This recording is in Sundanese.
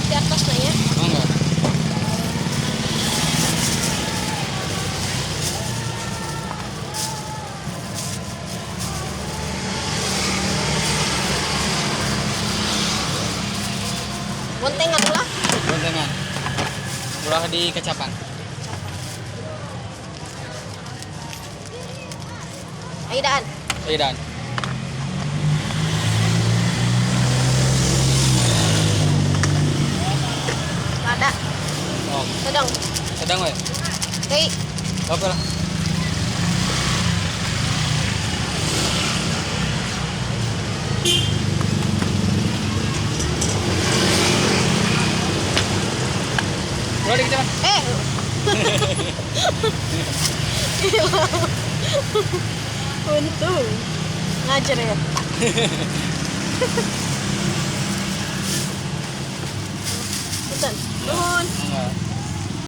Di atas na ya. Mangga. Bontengan ulah. Bontengan. Ulah di kecapan. Ayo daan. Ayo daan. Lada. Oh. Sedang. Sedang we. Deui. Oke lah. Ulah di kecapan. Eh. Untung. Ngajar ya. Punten.